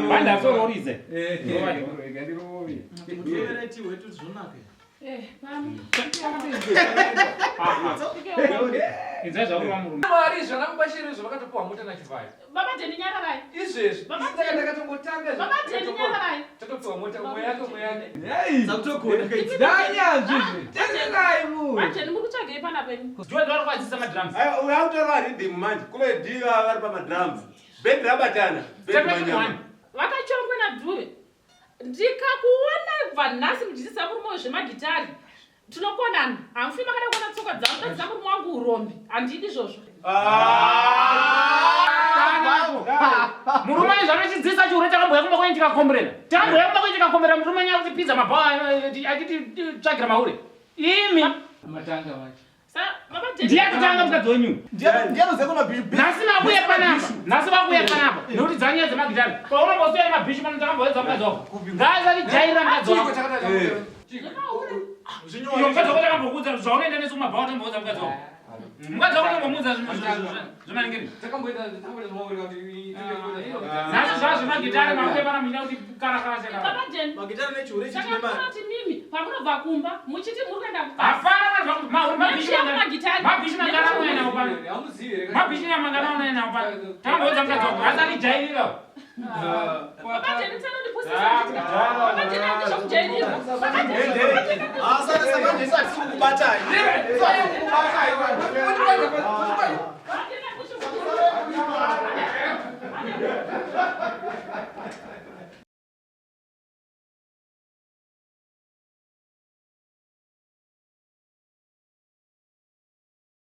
Banda asororidze. Inzai zvakurova murume. Mari zvana mubashiri izvo vakatopiwa mota naChivhayo. Baba Deni nyararai. Izvezvi. Baba Saka ndakatongotanga. Baba Deni nyararai. Tatopiwa mota umwe yake umwe yake. Sakutogona kaiti. Danyanzvi izvi. Tererai mu. Baba Deni muri kutsvagei panapa imi? Ndiwe ndivari kuvadzidzisa madrums. Aiwa, uyu akutorova rhythm manje. Kule diva vari pamadrums. Band rabatana. Band manyama. Vakachongwe naDhuve. Ndikakuona kubva nhasi muchidzidzisa murume uyu zvemagitari. Tinokonana. Hamufi makada kuona tsoka dzangu ndadzidzisa murume wangu urombe. Handidi izvozvo. Murume izvo anochidzidzisa chihure chakambouya kumba kwenyu chikakomberera. Chakambouya kumba kwenyu chikakomberera murume nyaya kuti pizza mabhawa achititsvagira mahure. Imi. Matanga wacho. Ndiye atotanga mukadzi wenyu. Ndiye anoziva kuna bhishu. Nhasi vakuya panapa. Nhasi vakuya panapa. Nekuti dzanyaya dzemagitari. Paunombosiya mabhishu pano takamboedza mukadzi wako. Ngaasatijairira mukadzi wako. Iyo mukadzi wako takambokuudza zvaunoenda nesu kumabhawa tamboudza mukadzi wako. Mukadzi wako unombomuudza zvemaningiri. Nhasi zvava zvemagitare makuya pana muchida kuti karakara chakara. Baba Deni. Magitare nechihure ichi chine mari. Saka munoti mimi pamunobva kumba muchiti muri kuenda kubasa. Hapana vanhu vakuti mahure mabhishi Nechiya kumagitare. mabhishi mangana anouya nawo pano. Mabhishi mangana anouya nawo pano. Takamboudza mukadzi wako asatijairira. Baba Deni tsanondipusisa muchiti. Baba Deni handizvo kujairirwa. Baba Deni. Baba Deni. Ah, saka saka manje isati tiri kukubatai. Isati tiri kukubatai.